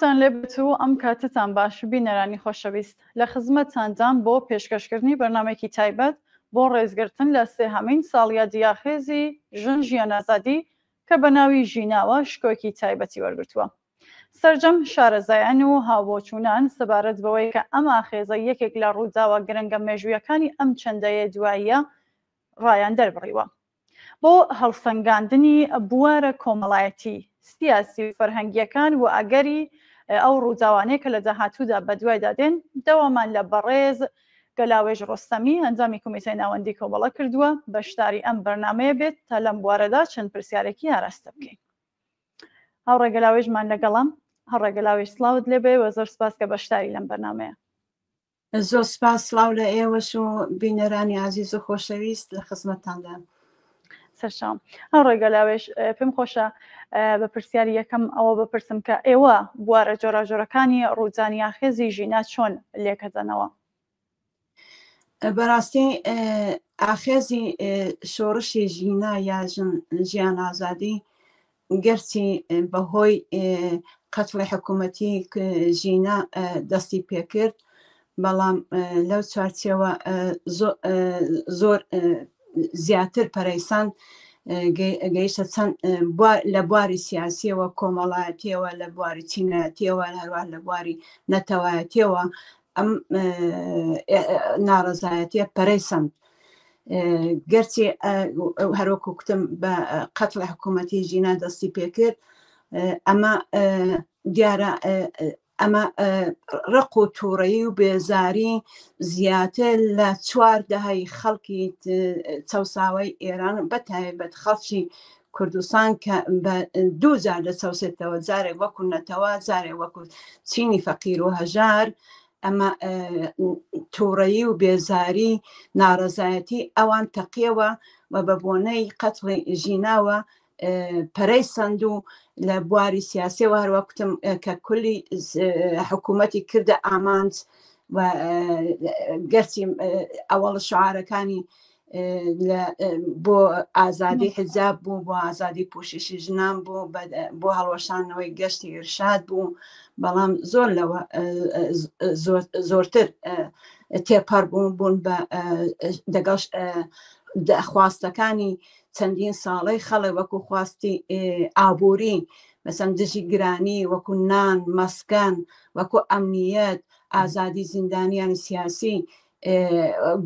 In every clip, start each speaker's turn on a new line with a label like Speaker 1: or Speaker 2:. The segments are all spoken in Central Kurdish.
Speaker 1: سڵاوتان لێبێت و ئەم کاتەتان باش بینەرانی خۆشەویست لە خزمەتتاندام بۆ پێشکەشکردنی بەرنامەیەکی تایبەت بۆ ڕێزگرتن لە سێهەمین ساڵیادی ئاخێزی ژن ژیان ئازادی کە بە ناوی ژیناوە شکۆیەکی تایبەتی وەرگرتووە. سەرجەم شارەزایان و هاوبۆچوونان سەبارەت بەوەی کە ئەم ئاخێزە یەکێک لە ڕووداوە گرنگە مێژوویەکانی ئەم چەند دەیەی دواییە ڕایان دەربڕیوە. بۆ هەڵسەنگاندنی بوارە کۆمەڵایەتی، سیاسی و فەرهەنگییەکان و ئەگەری ئەو ڕووداوانەی کە لە داهاتوودا بەدوایدا دێن، داوامان لە بەڕێز گەلاوێژ ڕۆستەمی، ئەندامی کۆمیتەی ناوەندی کۆمەڵە کردووە بەشداری ئەم بەرنامەیە بێت تا لەم بوارەدا چەند پرسیارێکی ئاراستە بکەین. هاوڕێ گەلاوێژمان لەگەڵە. هاوڕێ گەلاوێژ سڵاوت لێبێ و زۆر سپاس کە بەشداری لەم بەرنامەیە.
Speaker 2: زۆر سپاس سڵاو لە ئێوەش و بینەرانی ئازیز و خۆشەویست لە خزمەتتاندام.
Speaker 1: سەرچاوم هاوڕێ گەلاوێژ پێم خۆشە بە پرسیاری یەکەم ئەوە بپرسم کە ئێوە بوارە جۆراجۆرەکانی ڕوودانی ئاخێزی ژینا چۆن لێکەدەنەوە؟
Speaker 2: بەڕاستی ئاخێزی شۆڕشی ژینا یا ژن ژیان ئازادی گەرچی بەهۆی قەتڵی حکوومەتی ژینا دەستی پێکرد بەڵام لەو چوارچێوە زۆر زیاتر پەرەیسان گەیشتە چەند لە بواری سیاسیەوە کۆمەڵایەتیەوە لە بواری چینایەتیەوە هەروە لە بواری نەتەوایەتیەوە ئەم ناڕەزایەتیە پەرەی سەند گەرچی هەروەکو کوتم بە قەتڵ حکوومەتی ژینا دەستی پێکرد ئەمە دیارە ئەمە ڕق و تووڕەیی و بێزاری زیاتر لە چوار دەهای خەڵکی چەساوەی ئێران بە تایبەت خەڵکی کوردستان کە بە دوو جار دەچەوسێتەوە جارێک وەکو نەتەوە جارێک وەکو چینی فەقیر و هەژار ئەمە تووڕەیی و بێزاری ناڕەزایەتی ئەوان تەقیەوە و بە بۆنەی قەتڵی ژیناوە پەرەی سند و لە بواری سیاسیەوە هەروە کوتم کە کولی حکوومەتی کردە ئامانج و گەرچی ئەوەڵ شعارەکانی بۆ ئازادی حجاب بوو بۆ ئازادی پۆششی ژنان بوو بۆ هەڵوەشانەوەی گەشتی ئرشاد بوو بەڵام زۆر لەوە زۆرتر تێپەڕ بوون بوون بە دەگەڵ خواستەکانی چەندین ساڵەی خەڵک وەکو خواستی ئابووری مەسەن دژی گرانی وەکو نان مەسکەن وەکو ئەمنیەت ئازادی زیندانیانی سیاسی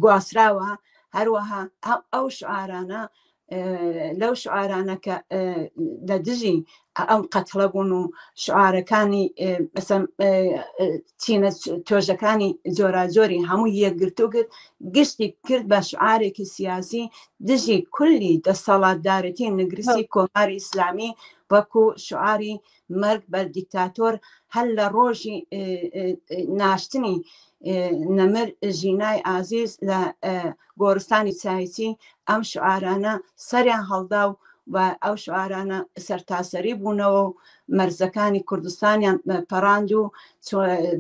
Speaker 2: گواستراوە هەروەها ئەو شعارانە لەو شعارانە کە لە دژی ئەم قەتڵە بوون و شعارەکانی چینە تۆژەکانی جۆراجۆری هەموو یەکگرتو کرد گشتی کرد بە شعارێکی سیاسی دژی کولی دەسەڵاتدارەتی نگرسی کۆماری ئیسلامی وەکو شعاری مەرگ بە دیکتاتۆر هەر لە ڕۆژی ناشتنی نەمر ژینای ئازیز لە گۆڕستانی چایچی ئەم شعارانە سەریان هەڵدا و و ئەو شعارانە سەرتاسەری بوونەوە و مەرزەکانی کوردستانیان پەڕاند و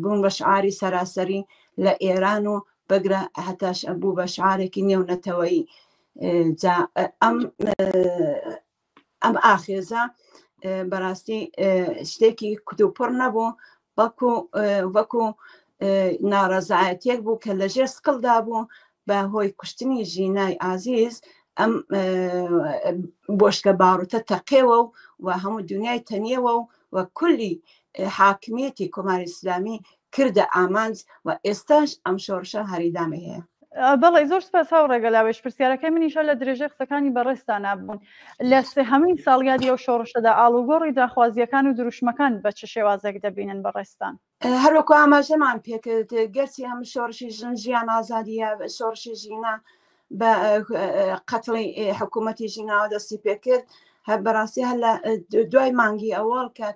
Speaker 2: بوون بە شعاری سەراسەری لە ئێران و بگرە هەتاش بوو بە شعارێکی نێونەتەوەیی جا ئەم ئەم ئاخێزە بەڕاستی شتێکی کوتوپڕ نەبوو بەڵکو وەکو ناڕەزایەتێک بوو کە لەژێر سکڵدا بوو بە هۆی کوشتنی ژینای ئازیز ئەم بۆشکە باڕوتە تەقێوە و و هەموو دنیای تەنیەوە و و کولی حاکمیەتی کۆماری ئیسلامی کردە ئامانج و ئێستاش ئەم شۆڕشە هەریدامەی هەیە.
Speaker 1: بەڵێ زۆر سپاس هاوڕێ گەلاوێژ پرسیارەکەی منیشە لە درێژەی قسەکانی بەڕێزتانا بوون لە سێهەمین ساڵیادی ئەو شۆڕشەدا ئاڵوگۆڕی داخوازییەکان و دروشمەکان بە چ شێوازێک دەبینن بەڕێزتان؟
Speaker 2: هەروەکو ئاماژەمان پێکرد گەرچی ئەم شۆڕشی ژن ژیان ئازادی یا شۆڕشی ژینا بە قەتڵی حکوومەتی ژیناوە دەستی پێکرد هەر بەڕاستی هەر لە دوای مانگی ئەوەڵ کە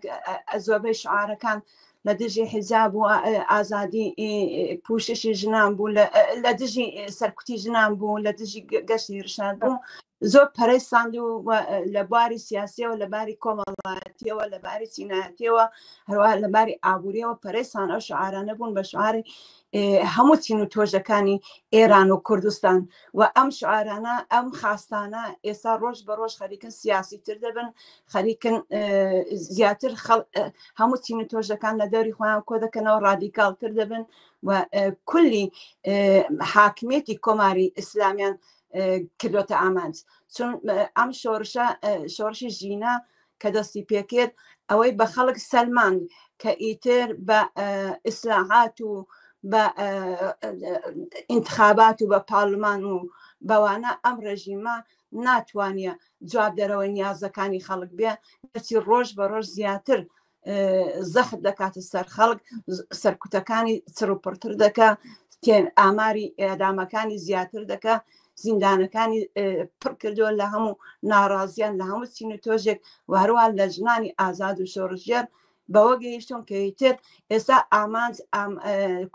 Speaker 2: زۆربەی شعارەکان لە دژی حیجاب و ئازادی پوششی ژنان بوو لە دژی سەرکوتی ژنان بوو لە دژی گەشتی ڕشاد بوو. زۆر پەرەی ساند و لە بواری سیاسیەوە لە باری کۆمەڵایەتیەوە لە باری چینایەتیەوە هەروەها لە باری ئابووریەوە پەرەی سان ئەو شعارانە بوون بە شعاری هەموو چین و تۆژەکانی ئێران و کوردستان و ئەم شعارانە ئەم خاستانە ئێستا ڕۆژ بە ڕۆژ خەریکن سیاسی تر دەبن خەریکن زیاتر هەموو چین و تۆژەکان لە دەوری خۆیان کۆ دەکەنەوە ڕادیکاڵتر دەبن و کولی حاکمیەتی کۆماری ئیسلامیان کردوتە ئامانج چون ئەم شۆڕشە شۆڕشی ژینا کە دەستی پێکرد ئەوەی بە خەڵک سەلمان کە ئیتر بە ئیسلاحات و بە ئینتخابات و بە پارلمان و بەوانە ئەم ڕێژیمە ناتوانە جواب دەرەوەی نیازەکانی خەڵک بێ کەچی ڕۆژ بە ڕۆژ زیاتر زەخت دەکاتە سەر خەڵک سەرکوتەکانی چڕ و پڕتر دەکە ئاماری ئێدامەکانی زیاتر دەکە زیندانەکانی پڕ کردووە لە هەموو ناڕازیان لە هەموو چین و تۆژێک و هەروە لە ژنانی ئازاد و شۆڕژێر بەوە گەیشتون کە ئیتر ئێستا ئامانج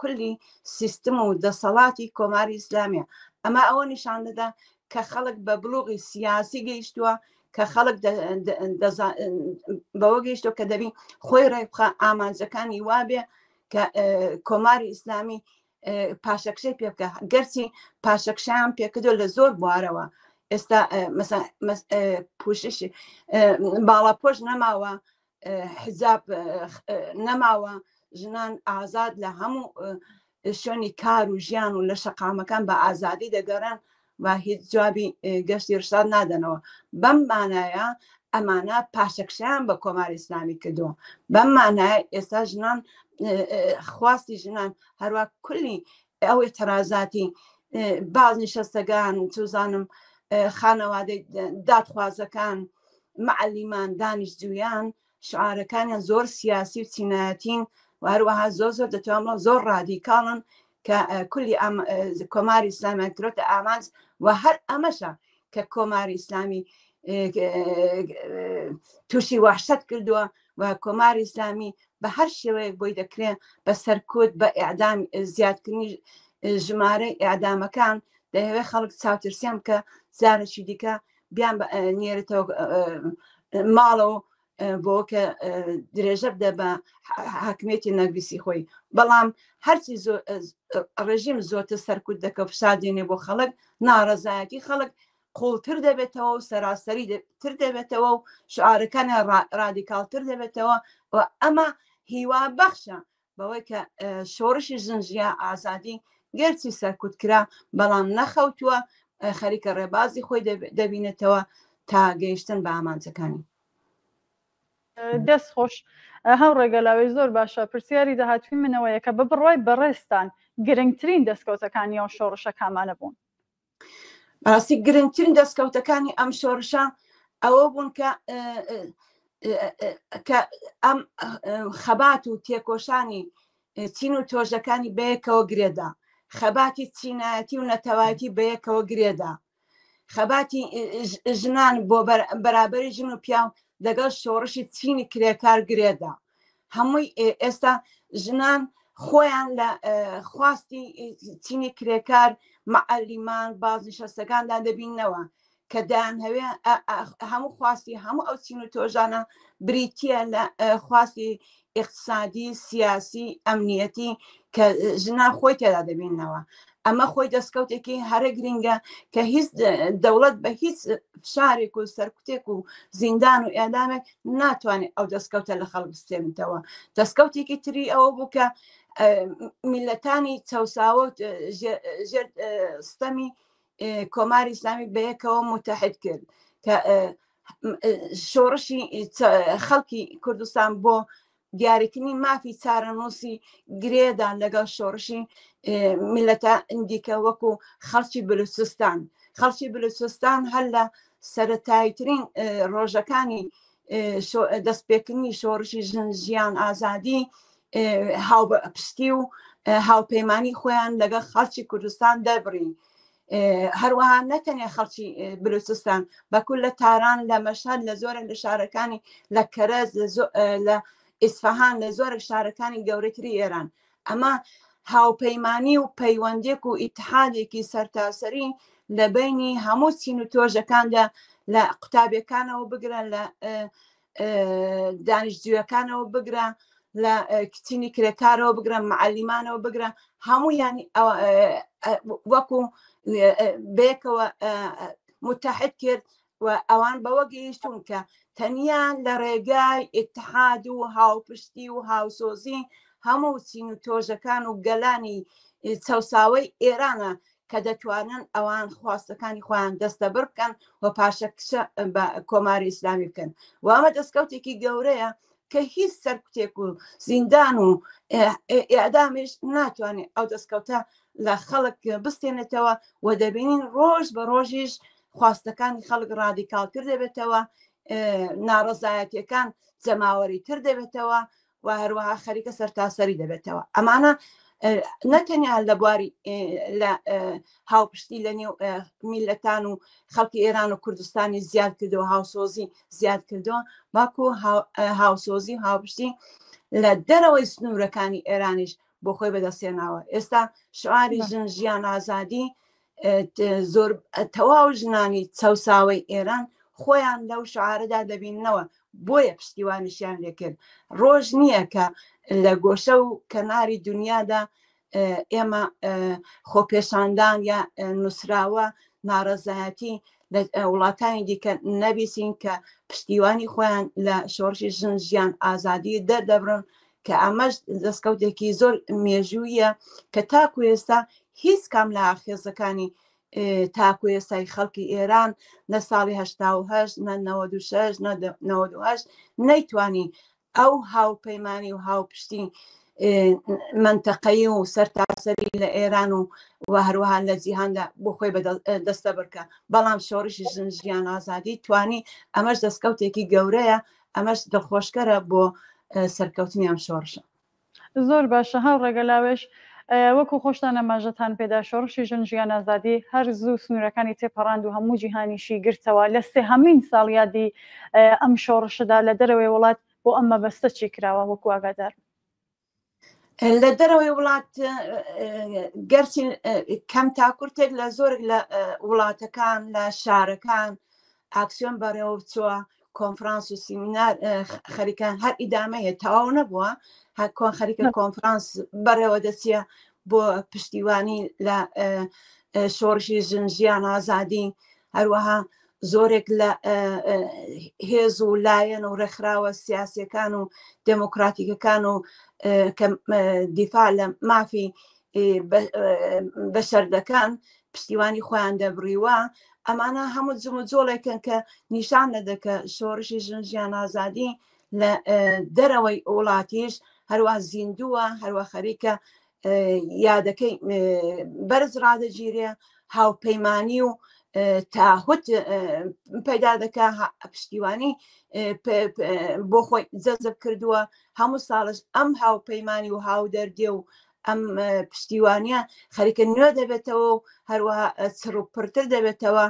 Speaker 2: کولی سیستم و دەسەڵاتی کۆماری ئیسلامیە ئەمە ئەوە نیشان دەدا کە خەڵک بە بلوغی سیاسی گەیشتووە کە خەڵک بەوە گەیشتوە کە دەبی خۆی ڕێکبخە ئامانجەکانی وابێ کە کۆماری ئیسلامی پاشەکشەی پێ بکە گەرچی پاشەکشیان پێکردو لە زۆر بوارەوە ئێستا پوشش باڵاپۆش نەماوە حجاب نەماوە ژنان ئازاد لە هەموو شوێنی کار و ژیان و لە شەقامەکان بە ئازادی دەگەڕێن و هیچ جوابی گەشتی ڕشاد نادەنەوە بەم مانایە ئەمانە پاشەکشیان بە کۆماری ئیسلامی کردووە بەم مانایە ئێستا ژنان خواستی ژنان هەروە کولی ئەو ئێترازاتی باز نیشەستەگان چوزانم خانەوادەی دادخوازەکان معەلیمان دانیشجویان شعارەکانیان زۆر سیاسی و چینایەتین و هەروەها زۆر زۆر دەتوانم بڵێم زۆر ڕادیکاڵن کە کولی ئەم کۆماری ئیسلامیان کرۆتە ئامانج و هەر ئەمەشە کە کۆماری ئیسلامی تووشی وحشت کردووە و کۆماری ئیسلامی بە هەر شێوەیەک بۆی دەکرێت بە سەرکوت بە ئەعدام زیادکردنی ژمارەی ئەعدامەکان دەیەوێت خەڵک چاوترسیان بکە جارێکی دیکە بیان نێرێتەوە ماڵەوە بۆ کە درێژە بدە بە حاکمیەتی نەگریسی خۆی بەڵام هەرچی ڕژیم زۆرتر سەرکوت دەکە فشار دێنێ بۆ خەڵک ناڕەزایەتی خەڵک قوڵتر دەبێتەوە و سەراسەری تر دەبێتەوە و شعارەکانی ڕادیکاڵتر دەبێتەوە و ئەمە هیوا بەخشە بەوەی کە شۆڕشی ژن ژیا ئازادی گەرچی سەرکوت کرا بەڵام نەخەوتووە خەریکە ڕێبازی خۆی دەبینێتەوە تا گەیشتن بە ئامانجەکانی.
Speaker 1: دەست خۆش هاوڕێ گەلاوێژ زۆر باشە پرسیاری داهاتووی من ئەوەیە کە بە بڕوای بەڕێزتان گرنگترین دەستکەوتەکانی ئەو شۆڕشە کامانە بوون؟
Speaker 2: بەڕاستی گرنگترین دەستکەوتەکانی ئەم شۆڕشە ئەوە بوون کە کە ئەم خەبات و تێکۆشانی چین و تۆژەکانی بەیەکەوە گرێدا خەباتی چینایەتی و نەتەوایەتی بەیەکەوە گرێدا خەباتی ژنان بۆ بەرابەری ژن و پیاو لەگەڵ شۆڕشی چینی کرێکار گرێدا هەمووی ئێستا ژنان خۆیان لە خواستی چینی کرێکار معەلیمان بازنشەستەکاندا دەبینەوە کە دەیانهەوێ هەموو خواستی هەموو ئەو چین و تۆژانە بریتە لە خواستی ئیقتسادی، سیاسی، ئەمنیەتی کە ژنان خۆی تێدا دەبیننەوە. ئەمە خۆی دەستکەوتێکی هەرە گرینگە کە هیچ دەوڵەت بە هیچ فشارێک و سەرکوتێک و زیندان و ئێدامێک ناتوانێت ئەو دەستکەوتە لە خەڵک بستێنێتەوە. دەستکەوتێکی تری ئەوە بوو کە میلەتانی چەوساوە ژێر ستەمی کۆماری ئیسلامی بەیەکەوە متحد کرد کە شۆڕشی خەڵکی کوردستان بۆ دیاریکردنی مافی چارەنووسی گرێدان لەگەڵ شۆڕشی میلەتە دیکە وەکو خەڵکی بلوچستان خەڵکی بلوچستان هەر لە سەتاییترین ڕۆژەکانی دەستپێکردنی شۆڕشی ژن ژیان ئازادی هاوپشتی و هاوپەیمانی خۆیان لەگەڵ خەڵکی کوردستان دەربڕین هەروەها نەتەنێ خەڵکی بلوچستان بەکو لە تاران لە مەشهد لە زۆرێک لە شارەکانی لە کەرەز لە ئیسفەهان لە زۆرێک شارەکانی گەورەتری ئێران ئەمە هاوپەیمانی و پەیوەندێک و ئیتحادێکی سەرتاسەری لە بینی هەموو چین و تۆژەکاندا لە قوتابیەکانەوە بگرە لە دانیشتجویەکانەوە بگرە لە کچینی کرێکارەوە بگرە معلیمانەوە بگرە هەموو ینی وەکو بێکەوە متحد کرد و ئەوان بەوە گەیشتون کە تەنیا لە ڕێگای ئتحاد و هاوپشتی و هاوسۆزی هەموو چین و تۆژەکان و گەلانی چەساوەی ئێرانە کە دەتوانن ئەوان خواستەکانی خۆیان دەستەبڕ بکەن و پاشەکشە بە کۆماری ئیسلامی بکەن و ئەمە دەستکەوتێکی گەورەیە کە هیچ سەرکوتێک و زیندان و ئێعدامیش ناتوانێت ئەو دەستکەوتە لە خەڵک بستێنێتەوە و دەبینین ڕۆژ بە ڕۆژیش خواستەکانی خەڵک ڕادیکاڵتر دەبێتەوە ناڕەزایەتیەکان جەماوەری تر دەبێتەوە و هەروەها خەریکە سەرتاسەری دەبێتەوە ئەمانە نەتەنیا لە بواری لە هاوپشتی لە نێو میلەتان و خەڵکی ئێران و کوردستانی زیاد کردەوە هاوسۆزی زیاد کردەوە باکو هاوسۆزی هاوپشتی لە دەرەوەی سنوورەکانی ئێرانیش بۆ خۆی بەدەستێناوە ئێستا شعاری ژن ژیان ئازادی زۆر تەواو ژنانی چەساوەی ئێران خۆیان لەو شعارەدا دەبیننەوە بۆیە پشتیوانیشیان لێکرد ڕۆژ نییە کە لە گۆشە و کەناری دنیادا ئێمە خۆپێشاندان یا نووسراوە ناڕەزایەتی لە وڵاتانی دیکە نەبیسین کە پشتیوانی خۆیان لە شۆڕشی ژن ژیان ئازادی دەردەبڕن کە ئەمەش دەستکەوتێکی زۆر مێژوویە کە تاکو ئێستا هیچ کام لە ئاخێزەکانی تاکو ئێستای خەڵکی ئێران نە ساڵی 1970 نە 96 نە 98 نەیتوانی ئەو هاوپەیمانی و هاوپشتی منتەقەی و سەرتاسەری لە ئێران و و هەروەها لە جیهاندا بۆ خۆی دەستە بڕکە بەڵام شۆڕشی ژن ژیان ئازادی توانی ئەمەش دەستکەوتێکی گەورەیە ئەمەش دڵخۆشکەرە بۆ سەرکەوتنی ئەم شۆڕشە.
Speaker 1: زۆر باشە هاوڕێ گەلاوێژ وەکو خۆشتان ئاماژەتان پێدا شۆڕشی ژن ژیان ئازادی هەر زوو سنوورەکانی تێپەڕاند و هەموو جیهانیشی گرتەوە لە سێهەمین ساڵیادی ئەم شۆڕشەدا لە دەرەوەی وڵات بۆ ئەم مەبەستە چی کراوە وەکو ئاگادار
Speaker 2: لە دەرەوەی وڵات گەرچی کەم تا کورتێک لە زۆرێک لە وڵاتەکان لە شارەکان ئاکسیۆن بەڕێوە بچووە کۆنفرانس و سیمینار خەریکە هەر ئیدامە هەیە تەواو نەبووە هەر کۆن خەریکە کۆنفرانس بەڕێوە دەچیە بۆ پشتیوانی لە شۆڕشی ژن ژیان ئازادی هەروەها زۆرێک لە هێز و لایەن و ڕێکخراوە سیاسەکان و دێموکراتیکەکان و کە دیفاع لە مافی بەشەر دەکەن پشتیوانی خۆیان دەبڕیوە ئەمانە هەموو جموجۆڵێکن کە نیشان دەدە کە شۆڕشی ژن ژیان ئازادی لە دەرەوەی وڵاتیش هەروە زیندووە هەروە خەریکە یادەکەی بەرز ڕادەگیرێ هاوپەیمانی و تاهوت پەیدا دەکە پشتیوانی بۆ خۆی جەزب کردووە هەموو ساڵش ئەم هاوپەیمانی و هاودەردێ و ئەم پشتیوانیە خەریکە نوێ دەبێتەوە و هەروەها چڕ و پڕتر دەبێتەوە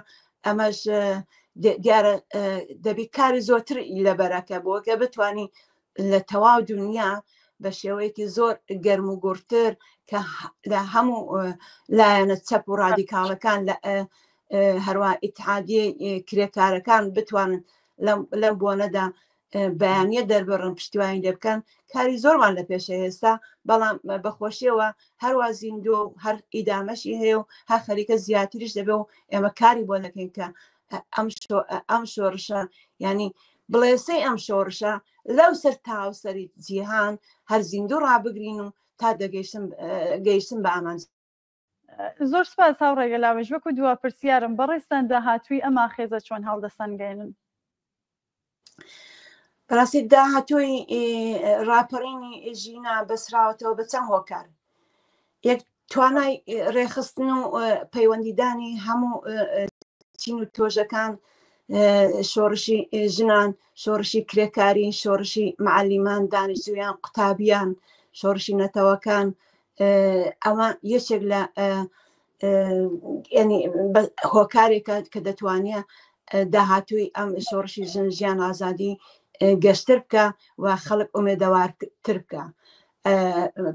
Speaker 2: ئەمەش دیارە دەبی کاری زۆرتر لەبەرەکە بۆ کە بتانی لە تەواو دنیا بە شێوەیەکی زۆر گەرم و گوڕتر کە لە هەموو لایەنە چەپ و ڕادیکاڵەکان لە هەروە ئیتحادی کرێکارەکان بتوانن لەم بۆنەدا بەیانە دەربڕن پشتیوانی لێ بکەن کاری زۆرمان لە پێشە ئێستا بەڵام بەخۆشیەوە هەروە زیندۆ و هەر ئیدامەشی هەیە و هەر خەریکە زیاتریش دەبێ و ئێمە کاری بۆ دەکەین کە ئەم شۆڕشە ینی بڵێسەی ئەم شۆڕشە لەو سەر تاوسەری جیهان هەر زیندوو ڕابگرین و تا دەگەیشتن گەیشتن بە ئامانج.
Speaker 1: زۆر سپاس هاوڕێ گەلاوێژ وەکو دوا پرسیارم بەڕێزتان داهاتووی ئەم ئاخێزە چۆن هەڵدەسەنگێنن؟
Speaker 2: بەڕاستی داهاتووی ڕاپەڕینی ژینا بەسراوەتەوە بە چەند هۆکار یەک توانای ڕێخستن و پەیوەندیدانی هەموو چین و تۆژەکان شۆڕشی ژنان شۆڕشی کرێکاری شۆڕشی معلیمان دانیشتویان قوتابیان شۆڕشی نەتەوەکان ئەوە یەکێک لە ینی هۆکارێکە کە دەتوانێت داهاتووی ئەم شۆڕشی ژن ژیان ئازادی گەشتر بکە و خەڵک ئومێدەوارتر بکە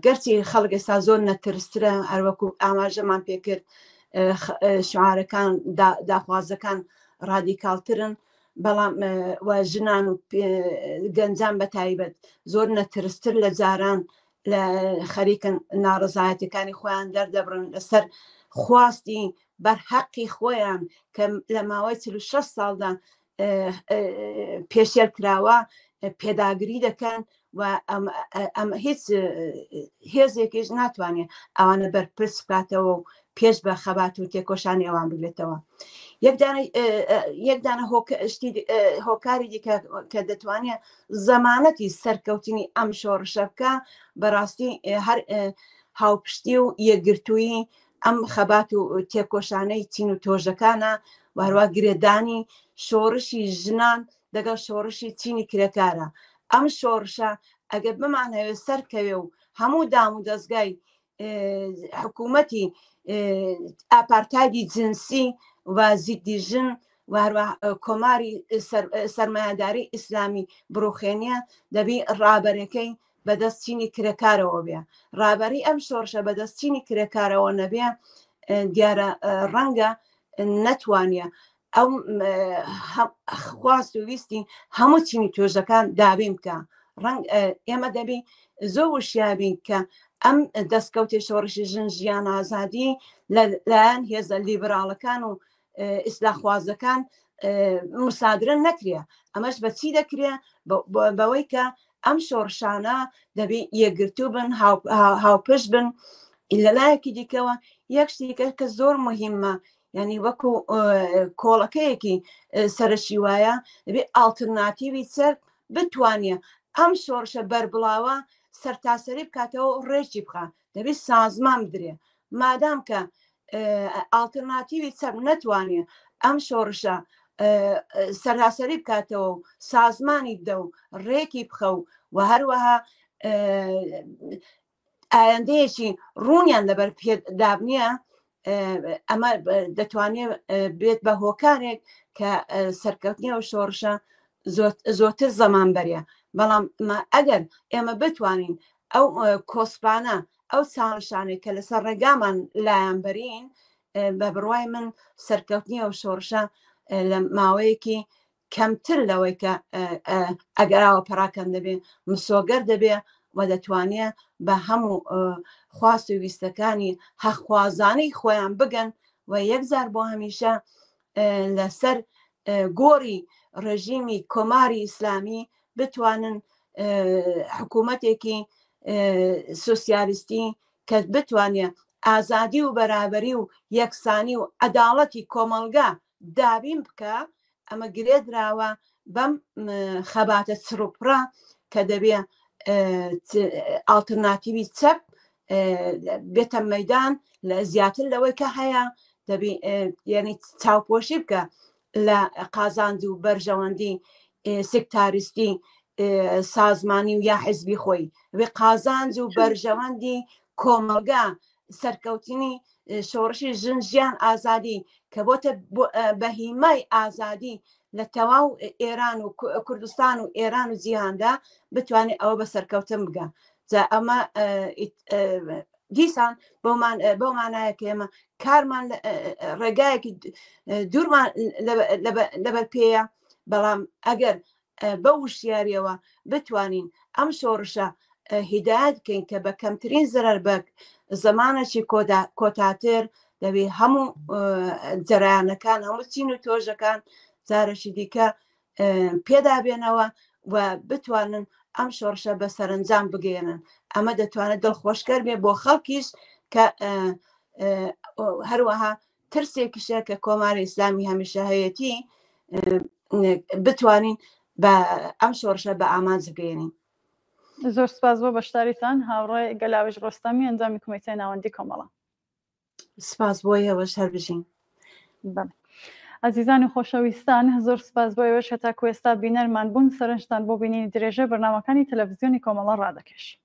Speaker 2: گەرچی خەڵک ئێستا زۆر نەترسترە هەروەکو ئاماژەمان پێکرد شعارەکان داخوازەکان ڕادیکاڵترن بەڵام و ژنان و گەنجان بە تایبەت زۆر نەترستر لە جاران لە خەریکن ناڕزایەتەکانی خۆیان دەردەبڕن لەسەر خواستی بەرهەقی خۆیان کە لە ماوەی 46 ساڵدا پێشێل کراوە پێداگری دەکەن و ئەم هیچ هێزێکیش ناتوانێت ئەوانە بەرپرس بکاتەوە و پێش بە خەبات و تێکۆشانی ئەوان بگرێتەوە یەکدانە هۆکاری دیکە کە دەتوانێت زەمانەتی سەرکەوتنی ئەم شۆڕشە بکە بەڕاستی هەر هاوپشتی و یەکگرتوویی ئەم خەبات و تێکۆشانەی چین و تۆژەکانە و هەروە گرێدانی شۆڕشی ژنان لەگەڵ شۆڕشی چینی کرێکارە ئەم شۆڕشە ئەگەر بمانهەوێت سەرکەوێ و هەموو دام و دەستگای حکوومەتی ئاپارتایدی جنسی و زیدی ژن و هەروە کۆماری سەرمایەداری ئیسلامی بڕوخێنیە دەبی ڕابەرەکەی بەدەست چینی کرێکارەوە بێ ڕابەری ئەم شۆڕشە بەدەست چینی کرێکارەوە نەبێ دیارە ڕەنگە نەتوانێ ئەو خواست و ویستی هەموو چینی توێژەکان دابین بکە ڕەنگ ئێمە دەبی زۆر وشیابین کە ئەم دەستکەوتی شۆڕشی ژن ژیان ئازادی لەلایەن هێزە لیبراڵەکان و ئیسلاخوازەکان مسادرە نەکرێ ئەمەش بەچی دەکرێ بەوەی کە ئەم شۆڕشانە دەبێ یەکگرتوو بن هاوپشت بن لەلایەکی دیکەوە یەک شتیکە کە زۆر مهمە یعنی وەکو کۆڵەکەیەکی سەرەکی وایە دەبێ ئاڵترناتیوی سەر بتوانێ ئەم شۆڕشە بەربڵاوە سەرتاسەری بکاتەوە ڕێکی بخە دەبێت سازمان بدرێ مادام کە ئاڵترناتیوی چەپ نەتوانێ ئەم شۆڕشە سەراسەری بکاتەوە و سازمانی بدە و ڕێکی بخە و و هەروەها ئایندەیەکی ڕوونیان لەبەر پێدابنیە ئەمە دەتوانێت بێت بە هۆکارێک کە سەرکەوتنی ئەو شۆڕشە زۆرتر زەمان بەرێ بەڵام ئەگەر ئێمە بتوانین ئەو کۆسپانە ئەو چاڵشانەی کە لەسەر ڕێگامان لایان بەرین بە بڕوای من سەرکەوتنی ئەو شۆڕشە لە ماوەیەکی کەمتر لەوەی کە ئەگەراوە پەراکەن دەبێ مسۆگەر دەبێ و دەتوانێ بە هەموو خواست و ویستەکانی هەخوازانەی خۆیان بگەن و یەکجار بۆ هەمیشە لەسەر گۆڕی ڕژیمی کۆماری ئیسلامی بتوانن حکوومەتێکی سوسیالیستی کە بتوانێت ئازادی و بەرابەری و یەکسانی و عەداڵەتی کۆمەڵگا دابین بکە ئەمە گرێدراوە بەم خەباتە چڕوپڕە کە دەبێ ئاڵترناتیوی چەپ بێتە مەدان لە زیاتر لەوەی کە هەیە دەبی یعنی چاوپۆشی بکە لە قازانج و بەرژەوەندی سکتاریستی سازمانی و یا حزبی خۆی وێ قازانج و بەرژەوەندی کۆمەڵگا سەرکەوتنی شۆڕشی ژن ژیان ئازادی کە بۆتە بەهیمای ئازادی لە تەواو ئێران و کوردستان و ئێران و جیهاندا بتوانێت ئەوە بە سەرکەوتن بگە جا ئەمە دیسان بۆمان بۆ مانایە کە ئێمە کارمان ڕێگایەکی دوورمان لەبەر پێیە بەڵام ئەگەر بە وشیاریەوە بتوانین ئەم شۆڕشە هیدایەت بکەین کە بە کەمترین زەرەر بە زمانێکی کۆتاتر دەبێ هەموو جەرانەکان هەموو چین و تۆژەکان جارێکی دیکە پێدابێنەوە و بتوانن ئەم شۆڕشە بە سەرنجام بگەێنن ئەمە دەتوانێت دڵخۆشکەر بێ بۆ خەڵکیش کە هەروەها ترسێکیشە کە کۆماری ئیسلامی هەمیشە هەیەتی بتوانین بە ئەم شۆڕشە بە ئامانج بگەێنین.
Speaker 1: زۆر سپاس بۆ بەشداریتان هاوڕێ گەلاوێژ ڕۆستەمی ئەندامی کۆمیتەی ناوەندی کۆمەڵە.
Speaker 2: سپاس بۆ ئێوەش هەر بژین.
Speaker 1: بەڵێ. ئازیزان و خۆشەویستان زۆر سپاس بۆ ئێوەش هەتاکو ئێستا بینەرمان بوون سەرنجتان بۆ بینینی درێژەی بەرنامەکانی تەلەفزیۆنی کۆمەڵە ڕادەکێشم.